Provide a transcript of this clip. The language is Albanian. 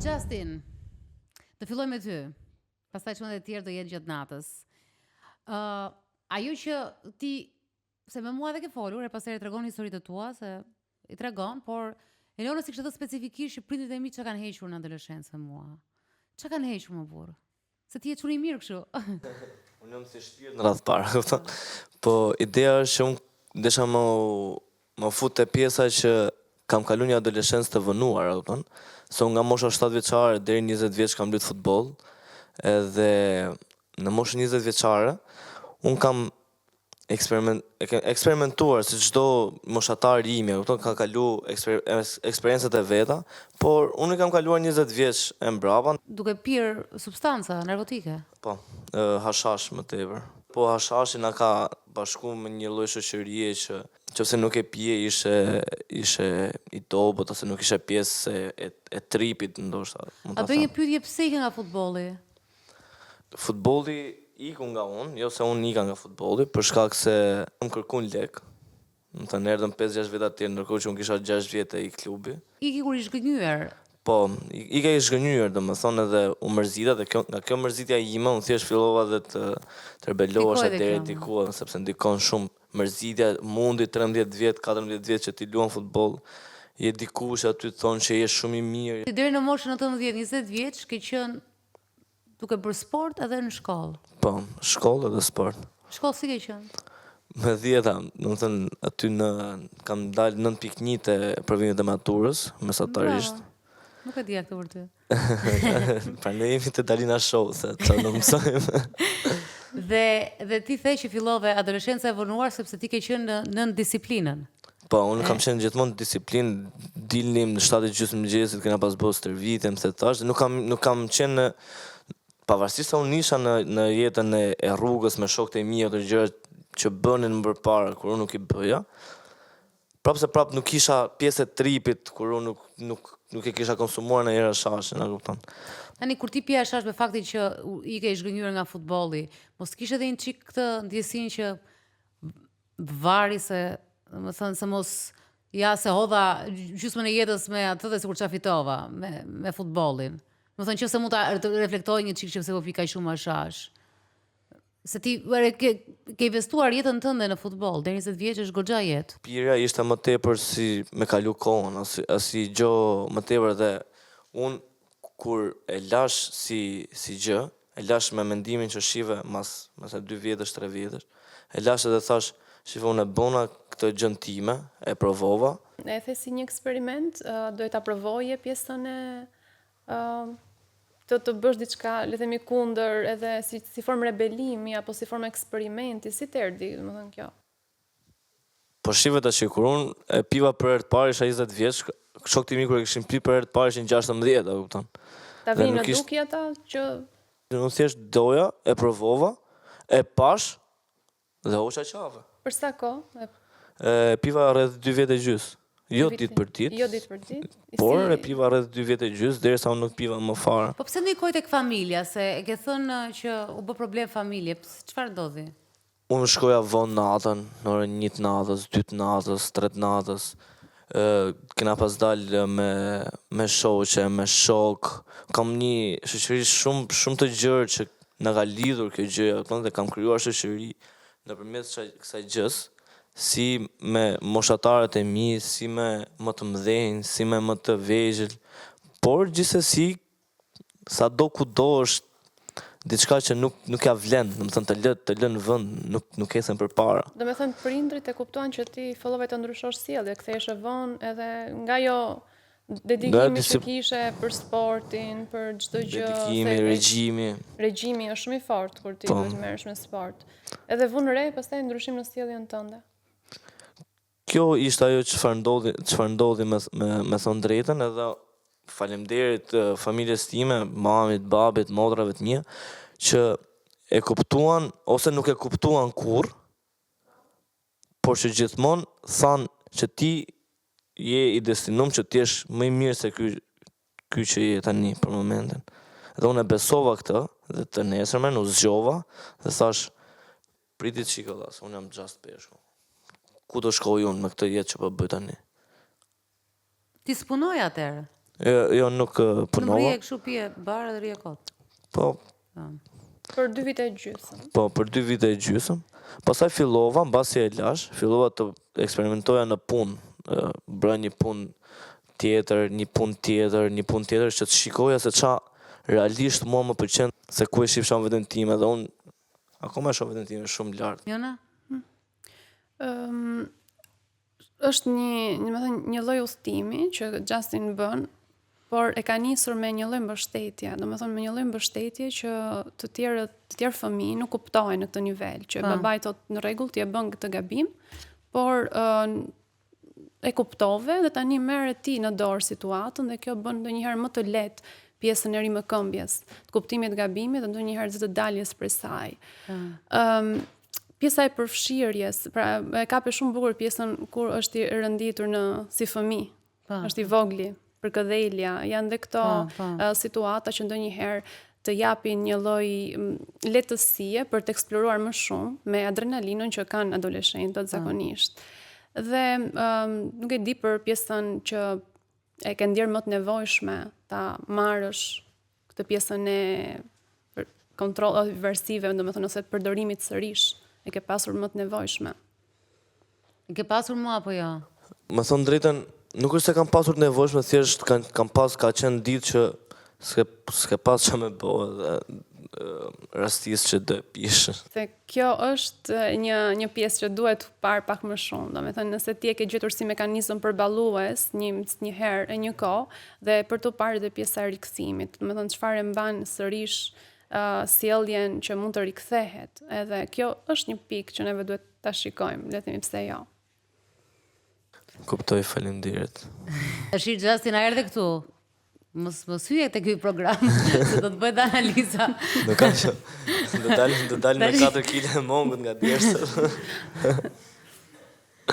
Justin, do filloj me ty. Pastaj çunat e tjerë do jenë gjatë natës. Ë, uh, ajo që ti se me mua edhe ke folur, e pastaj e tregon historitë e tua se i tregon, por Elona s'i kishte thënë specifikisht që prindërit e mi çka kanë hequr në adoleshencë me mua. Çka kanë hequr mo burrë? Se ti je çun i mirë kështu. Unë jam si shpirt në radhë parë, kupton? Po ideja është që unë desha me u me u fut te pjesa që kam kalu një adoleshencë të vonuar, a kupton? Se unë nga mosha 7 vjeçare deri 20 vjeç kam luajt futboll, edhe në moshën 20 vjeçare unë kam eksperiment eksperimentuar si çdo moshatar i imi, e kupton, ka kalu eksper, eksperiencat e veta, por unë i kam kaluar 20 vjeç e mbrapa. Duke pirë substanca narkotike. Po, hashash më tepër. Po hashashi na ka bashku me një lloj shoqërie që nëse nuk e pije ishe ishe i dobët ose nuk ishe pjesë e e, e tripit ndoshta, mund ta them. A bëj një pyetje pse ike nga futbolli? Futbolli iku nga unë, jo se unë ika nga futbolli, për shkak se më kërkun lek. Domethënë erdhën 5-6 veta të tjerë, ndërkohë që unë kisha 6 vjet te ai klubi. Ike kur i zhgënjyer. Po, ika i zhgënjyer, domethënë edhe u mërzita dhe kjo nga kjo mërzitja ime unë thjesht fillova dhe të të rebelohesha deri diku, sepse ndikon shumë mërzitja, mundi 13 vjet, 14 vjet që ti luan futboll, je dikush aty të thonë që je shumë i mirë. Ti deri në moshën 19, 20 vjeç ke qenë Duke bërë sport edhe në shkollë. Po, shkollë edhe sport. Shkollë si ke qenë? Me dhjeta, domethënë, aty në, kam dalë 9.1 te provimet e maturës, mesatarisht. Bravo. Nuk e dija këtë për ty. Pra ne jemi te Dalina Show, se ça nuk mësojmë. dhe, dhe ti the që fillove adoleshenca e vonuar, sepse ti ke qenë në, nën disiplinën. Po, unë kam qenë gjithmonë në disiplinë, dilnim në 7 e gjysmë mëngjesit, kena pas bërë stërvitje, më the tash, nuk kam nuk kam qenë në pavarësisht se unë isha në në jetën e, e rrugës me shokët e mi ato gjëra që bënin më përpara kur unë nuk i bëja. Prapë se prapë nuk isha pjesë e tripit kur unë nuk nuk nuk e kisha konsumuar ndonjëherë hashashin, a kupton? Tani kur ti pije hashash me faktin që ike i zhgënjyer nga futbolli, mos kishe edhe një çik këtë ndjesinë që Vari se, domethënë se mos ja se hodha gjysmën e jetës me atë dhe sikur ça fitova me me futbollin. Domethënë që se mund ta reflektoj një çik që pse po pi kaq shumë hashash. Se ti ere, ke, ke investuar jetën tënde në futboll, deri 20 vjeç është goxha jetë. Pirja ishte më tepër si me kalu kohën, asi, asi gjë më tepër dhe unë kur e lash si si gjë, E lash me mendimin që shife mas mas dy vjetësh, tre vjetësh, e lash edhe thash, shife unë e bona këtë gjënë time, e provova. E the si një eksperiment, doje ta provoje pjesën e të të bësh diçka, le të themi kundër, edhe si si formë rebelimi apo si formë eksperimenti, si të erdhi, domethënë kjo? Po shife tash kur unë e piva për herë të parë isha 20 vjeç, shokët e mi kur e kishin pi për herë të parë ishin 16, a kupton? Ta vinin në dukje ata që Unë thjesht doja, e provova, e pash dhe hoqa qafe. Për sa kohë? E piva rreth 2 vjet e gjys. Jo ditë për ditë. Jo ditë për ditë. Por e piva rreth 2 vjet e gjys derisa unë nuk piva më fare. Po pse ndikoi tek familja, se e ke thënë që u bë problem familje, çfarë ndodhi? Unë shkoja vonë natën, në orën një të natës, dy të natës, tre të natës. Kena pas dalë me me shoqe, me shokë. Kam një shoqëri shumë shumë të gjerë që na ka lidhur kjo gjëja, kupton, dhe kam krijuar shoqëri nëpërmjet kësaj kësaj gjës, si me moshatarët e mi, si me më të mëdhenj, si me më të vegjël, por gjithsesi Sado kudo është diçka që nuk nuk ja vlen, domethënë të lë të lë në vend, nuk nuk ecën përpara. Domethënë prindërit e kuptuan që ti fillove të ndryshosh sjellje, ktheheshe vonë edhe nga ajo dedikimi që kishe për sportin, për çdo gjë, dedikimi, regjimi. Regjimi është shumë i fortë kur ti po. duhet të merresh me sport. Edhe vunë re pastaj ndryshim në sjelljen tënde. Kjo ishte ajo çfarë ndodhi, çfarë ndodhi me me me thënë drejtën edhe faleminderit familjes time, mamit, babit, motrave të mia që e kuptuan ose nuk e kuptuan kurrë, por që gjithmonë thanë që ti je i destinum që të jesh më i mirë se ky ky që je tani për momentin. Dhe unë e besova këtë dhe të nesërmen u zgjova dhe thash Prit një çikë valla, se unë jam Just Peshku. Ku do shkoj unë me këtë jetë që po bëj tani? Ti s'punoje atëherë? Jo, jo nuk punova. Nuk rrije kështu pije bar edhe rrije kot. Po. Për dy vite e gjysmë. Po, për dy vite e gjysmë. Pastaj fillova, mbasi e lash, fillova të eksperimentoja në punë. Bëra një punë tjetër, një punë tjetër, një punë tjetër që të shikoja se ça realisht mua më pëlqen, se ku e shifsha veten time dhe unë akoma e shoh veten time shumë lart. Jona? Ëm është një, domethënë, një lloj udhëtimi që Justin bën, por e ka nisur me një lloj mbështetje, domethënë me një lloj mbështetje që të tjerët, të tjerë fëmijë nuk kuptojnë në këtë nivel, që pa. babai thotë në rregull ti e bën këtë gabim, por uh, e kuptove dhe tani merre ti në dorë situatën dhe kjo bën ndonjëherë më të lehtë pjesën e rimëkëmbjes, të kuptimit të gabimit dhe ndonjëherë dhe të daljes prej saj. Ëm um, pjesa e përfshirjes, pra e kape shumë bukur pjesën kur është i renditur në si fëmijë. Pa. Është i vogli, përkëdhelja, janë dhe këto pa, pa. Uh, situata që ndonjëherë të japin një lloj lehtësie për të eksploruar më shumë me adrenalinën që kanë adoleshentët zakonisht. Dhe um, nuk e di për pjesën që e ke ndjerë më të nevojshme ta marrësh këtë pjesën e kontroll versive, domethënë ose përdorimit sërish, e ke pasur më të nevojshme. E ke pasur më apo jo? Me thënë drejtën, nuk është se kam pasur të nevojshme, thjesht kam, kam pas ka qenë ditë që s'ke s'ke pas çka me bo edhe rastis që do e pish. Se kjo është një një pjesë që duhet parë pak më shumë. Domethënë nëse ti e ke gjetur si mekanizëm përballues një një herë e një kohë dhe për të parë edhe pjesa e rikthimit, domethënë çfarë e mban sërish uh, sjelljen që mund të rikthehet. Edhe kjo është një pikë që neve duhet ta shikojmë, le të themi pse jo. Kuptoj, faleminderit. Tash Justin a erdhe këtu? Mos mos hyje te ky program, se do të bëhet analiza. Do kam që do dal do dal me 4 kg mangut nga djersët.